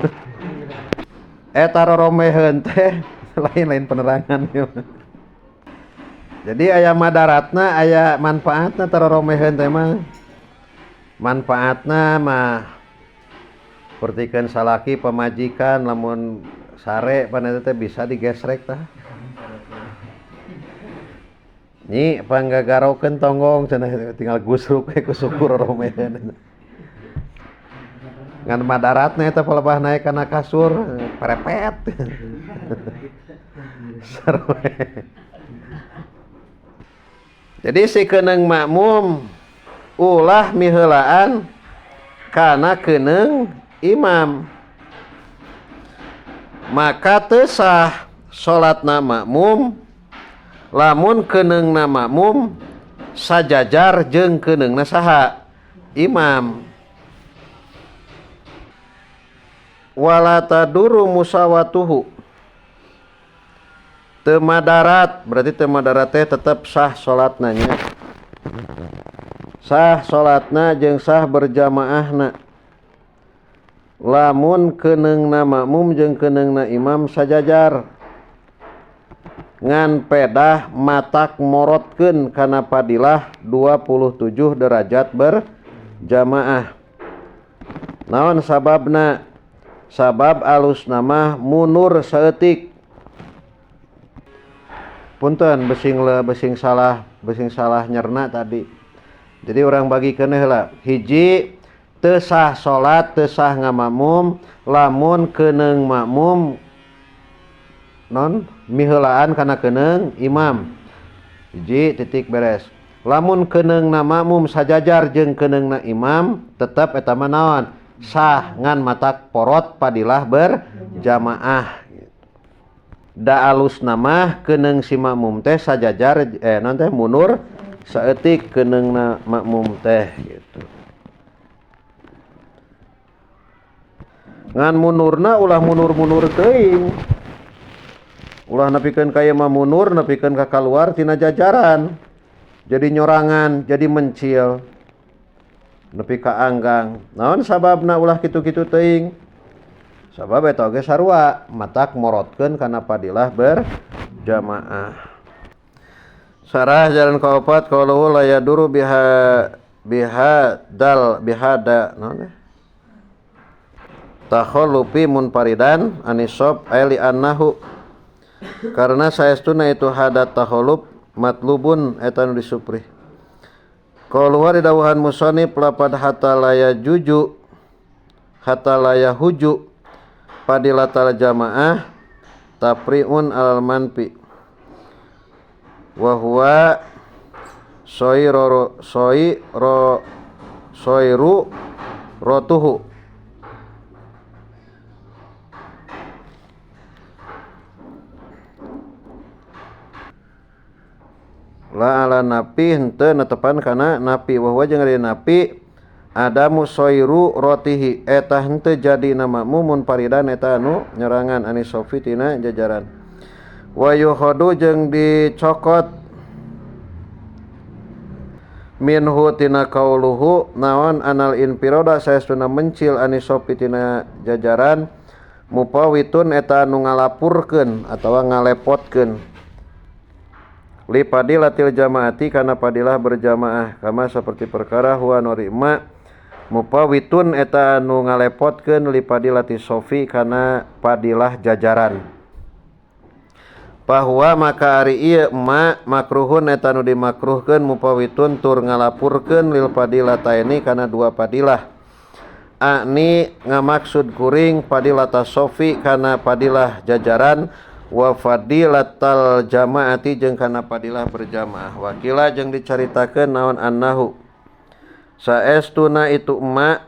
Eta roromeheun teh lain-lain penerangan ieu. Jadi aya madaratna, aya manfaatna teh roromeheun teh mah. Manfaatna mah pertikeun salaki pamajikan lamun sare pan eta teh bisa digesrek tah. Nyi panggagarokeun tonggong cenah tinggal gusruk we ku suku roromeheun. Ngan madaratna eta palebah naek kana kasur perepet. Sarwe. Jadi si keneung makmum ulah miheulaan kana keneung imam. Maka teu sah salatna makmum lamun keneungna makmum sajajar jeung keneungna saha imam. Wala taduru musawatuhu teu madarat, berarti teu madarat teh tetep sah salatna nya. Sah salatna jeung sah berjamaahna lamun keneungna makmum jeung keneungna imam sajajar ngan pedah matak morotkeun kana fadilah 27 derajat berjamaah. Naon sababna? Sabab alusna mah munur saeutik. Punten besing salah nyerna tadi. Jadi orang bagikeun heula. Hiji teu sah salat, teu sah ngamakmum lamun keneung makmum non miheulaan kana keneung imam. Hiji titik beres. Lamun keneungna makmum sajajar jeung keneungna imam tetep eta mah naon? Sah ngan matak porot padilah berjamaah. Da alusna mah keneung si makmum teh sajajar non teh munur saeutik keneungna makmum teh gitu. Ngan munurna ulah munur-munur teuing. Ulah nepikeun ka ieu mah munur nepikeun ka kaluar tina jajaran. Jadi nyorangan, jadi mencil. Nepi ka anggang. Naon sababna ulah kitu-kitu teuing? Sabab eta oge sarua matak morotkeun kana fadilah berjamaah. Sarah jalan kaopat qauluhu la yaduru biha biha dal bihada naon teh? Takhallufi munfaridan anisab ay li annahu karena saestuna itu hadat takhalluf matlubun eta nu disuprih. Qauluhu didawuhan musannif lapad hatta la yajuju hatta la yahuju fadilatal jamaah tafri'un alal manfi wa huwa soiru rotuhu. La ala napi henteu netepan kana napi wa huwa jeung ari napi adamu soiru rotihi eta henteu jadi na makmum munfaridan eta anu nyerangan anis sofi tina jajaran. Wa yukhadu jeung dicokot minhu tina kauluhu naon anal infiroda saestuna mencil anis sofi tina jajaran mupawitun eta anu ngalapurkeun atawa ngalepotkeun li fadilatil jamaati kana fadilah berjamaah kama seperti perkara huwa norima mupawitun eta anu ngalepotkeun li fadilati sofi kana fadilah jajaran. Bahwa maka ari ieu ma makruhun eta nu dimakruhkeun mupawitun tur ngalapurkeun lil fadilataini kana dua fadilah. Ani ngamaksud kuring fadilata sofi kana fadilah jajaran wa fadilatal jamaati jeung kana fadilah berjamaah. Wakila jeung dicaritakeun naon annahu saestuna itu ma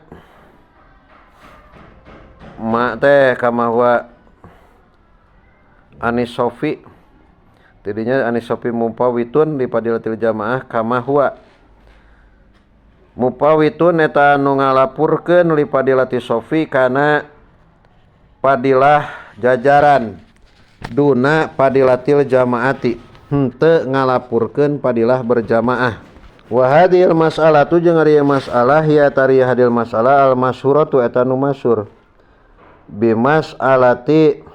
ma teh kama huwa anis sofi tidinya anis sofi mupawitun di fadilatil jamaah kama huwa mupawitun eta anu ngalapurkeun li fadilati sofi kana fadilah jajaran duna fadilatil jamaati henteu ngalapurkeun fadilah berjamaah. Wa hadhil mas'alatu jeung ari masalah ya tari hadil masalah al masyhuratu eta nu masyhur bi mas'alati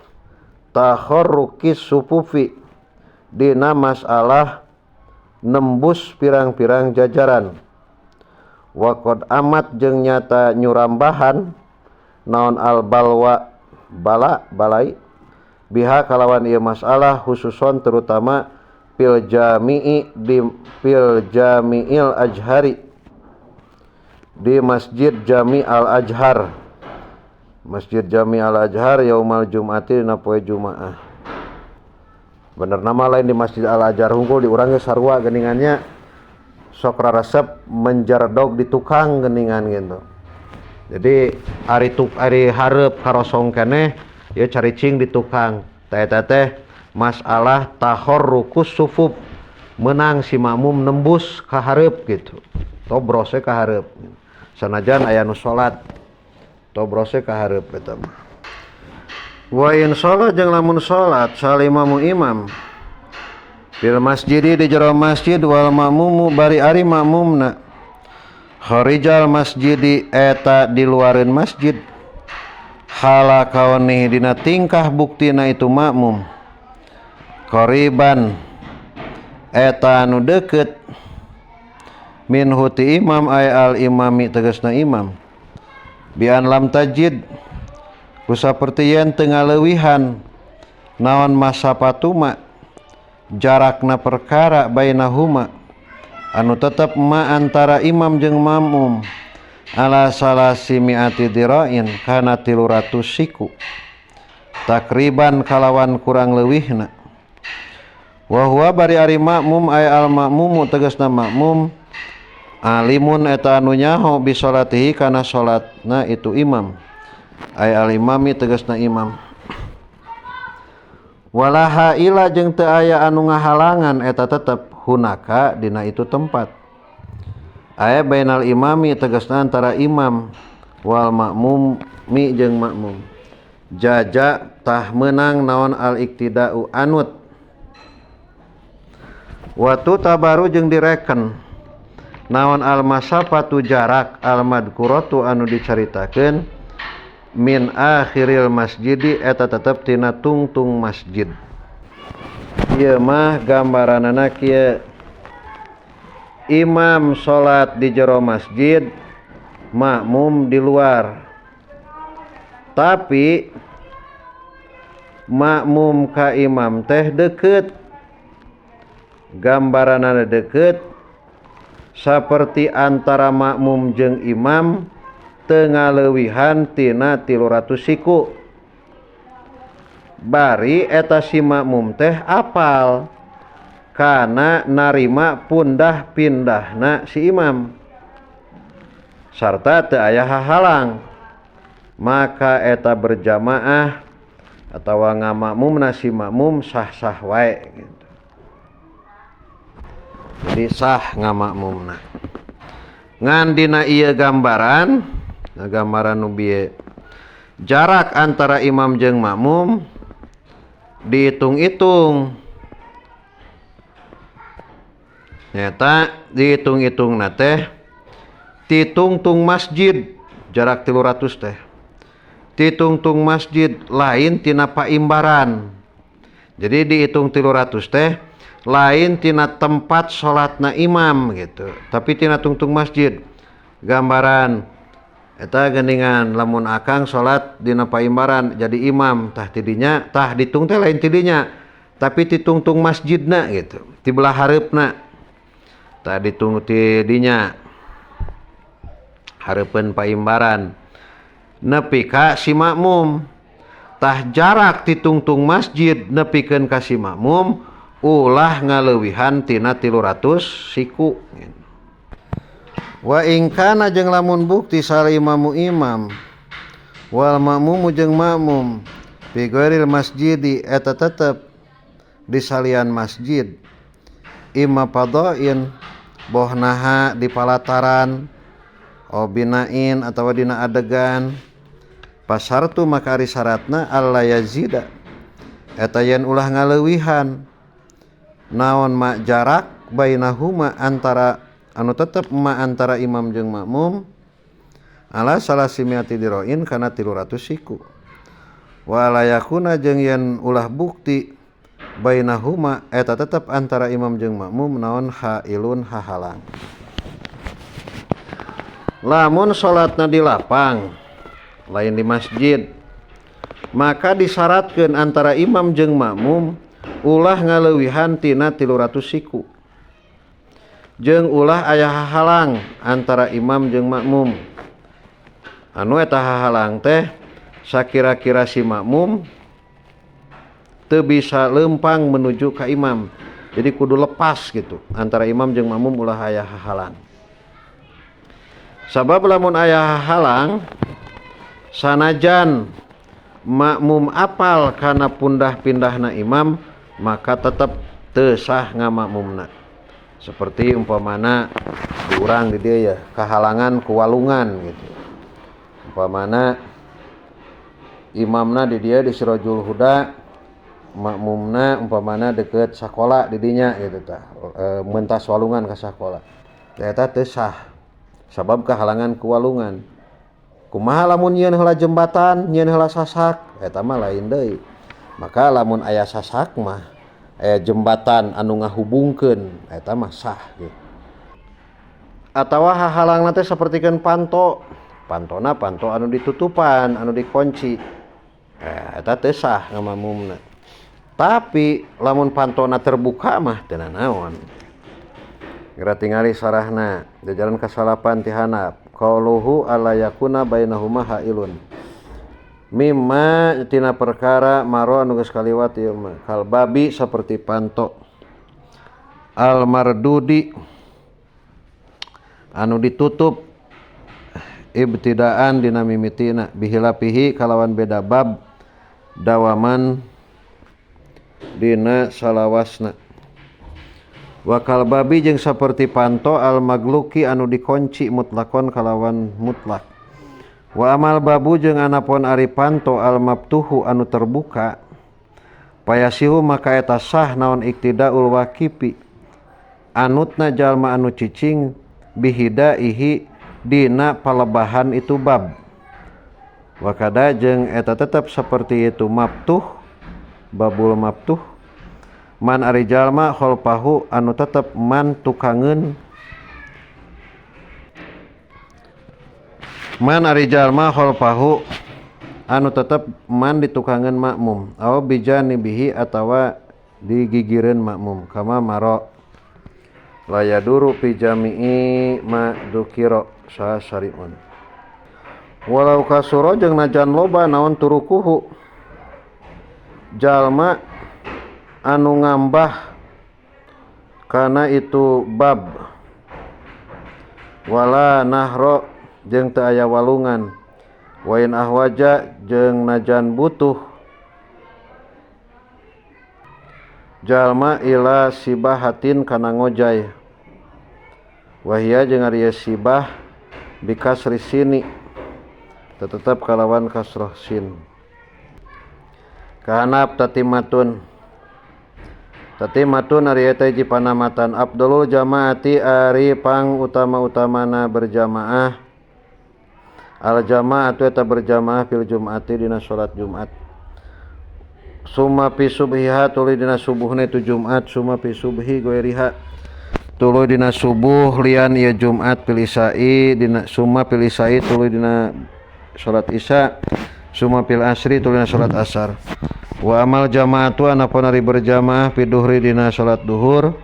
takharruqis sufufi dina masalah nembus pirang-pirang jajaran. Wa qad amat jeung nyata nyurambahan naon al balwa bala balai biha kalawan ieu masalah khususon terutama fil jami'i di fil jami'il ajhari di Masjid Jami Al Azhar. Masjid Jami Al Azhar yaumal Jum'ati dina poe Jumaah. Bener nama lain di Masjid Al Azhar hungkul di urang ge sarua geuningannya sok raresep menjerdog di tukang geuningan gitu. Jadi ari tuk ari hareup karosong keneh ieu caricing di tukang. Teh teh masalah takhorrukus sufuf menang si makmum nembus ka hareup gitu. Tobrose ka hareup. Sanajan aya nu salat tobrose ka hareup eta mah. Wa in sholat jeung lamun salat salimamu imam fil masjidi di jero masjid wal makmumu bari ari makmumna kharijal masjidi eta di luareun masjid hala kauni dina tingkah buktina itu makmum qariban eta anu deukeut minhu ti imam ay al imami tegasna imam bian lam tajid kusaperti yen teu ngaleuwihan naon masapatuma jarakna perkara bainahuma anu tetep ma antara imam jeung makmum ala salasi mi'ati dira'in kana 300 siku takriban kalawan kurang leuwihna wa huwa bari ari makmum ay al makmumu tegasna makmum alimun eta anu nyaho bi salatihi kana salatna itu imam ay al imami tegasna imam walaha ila jeung teu aya anu ngahalangan eta tetep hunaka dina itu tempat aya bainal imami tegasna antara imam wal makmumi jeung makmum jaja tah meunang naon al iktidau anut watu tabaru jeung direken naon al masafatu jarak al madkuratu anu dicaritakeun min akhiril masjidi eta tetep tina tungtung masjid. Ieu mah gambaranana kieu imam salat di jero masjid makmum di luar tapi makmum ka imam teh deukeut gambaranana deukeut saperti antara makmum jeung imam teu ngaleuwihan tina 300 siku bari eta si makmum teh apal kana narima pundah pindahna si imam sarta teu aya hahalang maka eta berjamaah atawa ngamakmumna si makmum sah-sah wae gitu. Jadi sah ngamakmumna. Ngan dina ieu gambaran, nah gambaran nu bieu jarak antara imam jeung makmum dihitung-hitung. Nyata dihitung-hitungna teh ti tungtung masjid jarak 300 teh. Ti tungtung masjid lain tina paimbaran. Jadi dihitung 300 teh lain tina tempat salatna imam gitu, tapi tina tungtung masjid. Gambaran eta geuningan lamun akang salat dina paimbaran jadi imam tah tidinya tah ditung teh lain tidinya tapi ti tungtung masjidna gitu, ti belah hareupna. Tah ditung tidinya hareupeun paimbaran nepi ka si makmum. Tah jarak ti tungtung masjid nepikeun ka si makmum ulah ngaleuwihan tina 300 siku. Wa in kana jeung lamun bukti sal imamu imam wal makmumu jeung makmum fi ghairil masjidi eta tetep di salian masjid imma fadain boh naha di palataran au binain atawa dina adegan pasartu maka ari syaratna alla yazida eta yen ulah ngaleuwihan naon ma jarak bainahuma antara anu tetep ma antara imam jeung makmum ala salasimiati diroin kana 300 siku wala yakuna jeung yen ulah bukti bainahuma eta tetep antara imam jeung makmum naon hailun hahalang. Lamun salatna di lapang lain di masjid maka disyaratkeun antara imam jeung makmum ulah ngaleuwihan tina 300 siku jeung ulah aya hahalang antara imam jeung makmum. Anu eta hahalang teh sakira-kira si makmum teu bisa lempang menuju ka imam, jadi kudu lepas gitu antara imam jeung makmum ulah aya hahalang. Sabab lamun aya hahalang sanajan makmum apal kana pundah-pindahna imam maka tetep teu sah ngamakmumna. Seperti umpamana di urang di dieu ya kahalangan ku walungan gitu. Umpamana imamna di dieu di Sirajul Huda, makmumna umpamana deket sakola di dinya gitu tah, mentas walungan ka sakola. Eta teu sah sabab kahalangan ku walungan. Kumaha lamun nyieun heula jembatan, nyieun heula sasak, eta mah lain deui. Maka lamun aya sasak mah aya jembatan anu ngahubungkeun, eta mah sah gitu. Atawa hahalangna teh sapertikeun panto. Pantona panto anu ditutupan, anu dikunci. Eta teu sah ngamakmumna. Tapi lamun pantona terbuka mah teu nanaon. Geura tingali sarahna, jajaran kasalapan ti handap. Qauluhu alla yakuna bainahuma hailun. Mimma tina perkara maro anu geus kaliwat ieu mah kal babi saperti panto al mardudi anu ditutup ibtidaan dina mimitina bihilapihi kalawan beda bab dawaman dina salawasna. Wakal babi jeung saperti panto al magluki anu dikunci mutlakon kalawan mutlak. Wa amal babu jeung anapon ari panto al mabtuhu anu terbuka payasihu maka eta sah naon iktidaul wakifi anutna jalma anu cicing bihidaihi dina palebahan itu bab. Wakada jeung eta tetep seperti itu mabtuh babul mabtuh man ari jalma kholpahu anu tetep man tukangeun man ari jalma kholpahu anu tetep man ditukangeun makmum aw bijanibihi atawa digigireun makmum kama maro la yaduru fi jami'i ma dzukira sa syari'un. Walau kasuro jeung najan loba naon turukuhu jalma anu ngambah kana itu bab wala nahro jeung teu aya walungan wain ahwaja jeung najan butuh jalma ila sibahatin kana ngojay Wahia jeung ari sibah bikasri sini tetep kalawan kasroh sin. Kahanap tatimatun. Tatimatun ari eta hiji panamatan afdalul jamaati ari pang utama-utamana berjamaah. Al jamaatu eta berjamaah fil jum'ati dina salat Jumat. Summa fi subhiha tuluy dina subuhna itu Jumat, summa fi subhi ghairiha tuluy dina subuh lian ieu Jumat fil isya'i dina summa fil isya'i tuluy dina salat isya, summa fil asri tuluy dina salat asar. Wa amal jamaatu anapun ari berjamaah fi duhri dina salat duhur,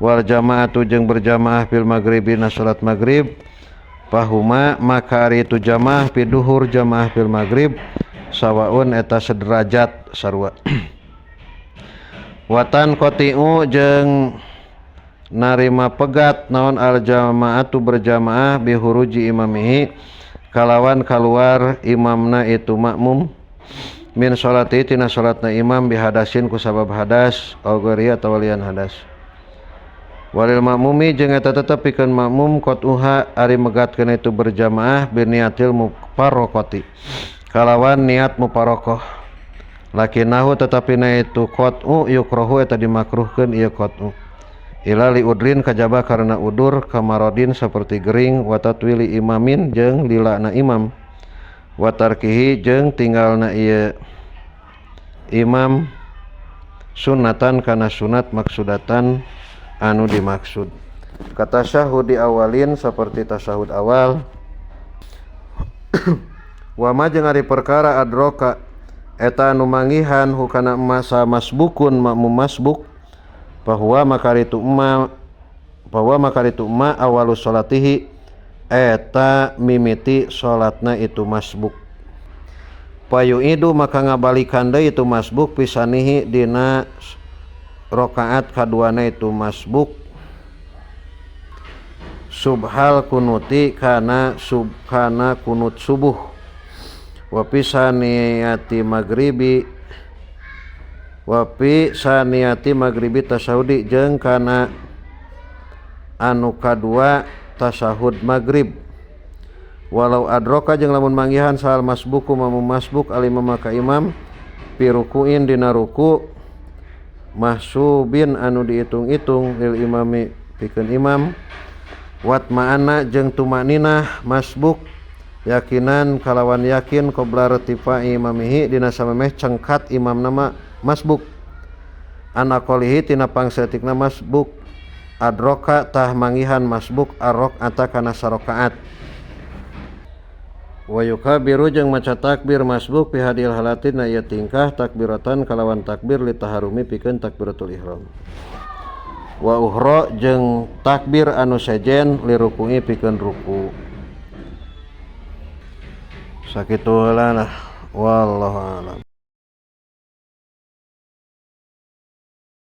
wal jamaatu jeung berjamaah fil maghribi dina salat maghrib, pahuma maka ari itu jamaah fi duhur jamaah fil maghrib sawaun eta sederajat sarua. Watan qotiu jeung narima pegat naon al jamaatu berjamaah bihuruji imamihi kalawan kaluar imamna itu makmum min sholati tina salatna imam bihadasin ku sabab hadas au ghairi atawa lian hadas. Walil makmumi jeung eta tetep pikeun makmum qatuha ari megatkeun itu berjamaah biniatil mufaraqati kalawan niat mufarokoh. Lakinahu tetapi na itu qat'u yukrohu eta dimakruhkeun ieu qat'u ila li udrin kajaba karena udur kamarodin seperti gering watatwili imamin jeung lilana imam watarkihi jeung tinggalna ieu imam sunatan kana sunat maksudatan anu dimaksud. Kata syahudi awalin seperti tasyahud awal. Wa ma jeung ari perkara adroka eta anu manggihan hukana masa masbukun makmum masbuk bahwa makaritu ma bahwa makaritu ma awalu salatihi eta mimiti salatna itu masbuk. Payuidu maka ngabalikan deui itu masbuk pisanihi dina rakaat kaduana itu masbuk subhal kunuti kana subhana kunut subuh wa pisaniyati maghribi wa pisaniyati maghribi tasyahudi jeung kana anu kadua tasyahud maghrib. Walau adroka jeung lamun manggihan sahal masbuku mamu masbuk alimam maka imam pi rukuin dina ruku mahsubin anu diitung-itung lil imami pikeun imam wat ma'ana jeung tumaninah masbuk yakinan kalawan yakin qabla irtifai imamihi dina samemeh cengkat imam nama masbuk anaqalihi tina pangsetikna masbuk adroka tah manggihan masbuk arok ata kana sarakaat. Wa yukabiru jeung maca takbir masbuk fi hadil halatin na ieu tingkah takbiratan kalawan takbir litaharumi pikeun takbiratul ihram. Wa uhra jeung takbir anu sejen liruku'i pikeun ruku. Sakitu heula lah, wallahu a'lam.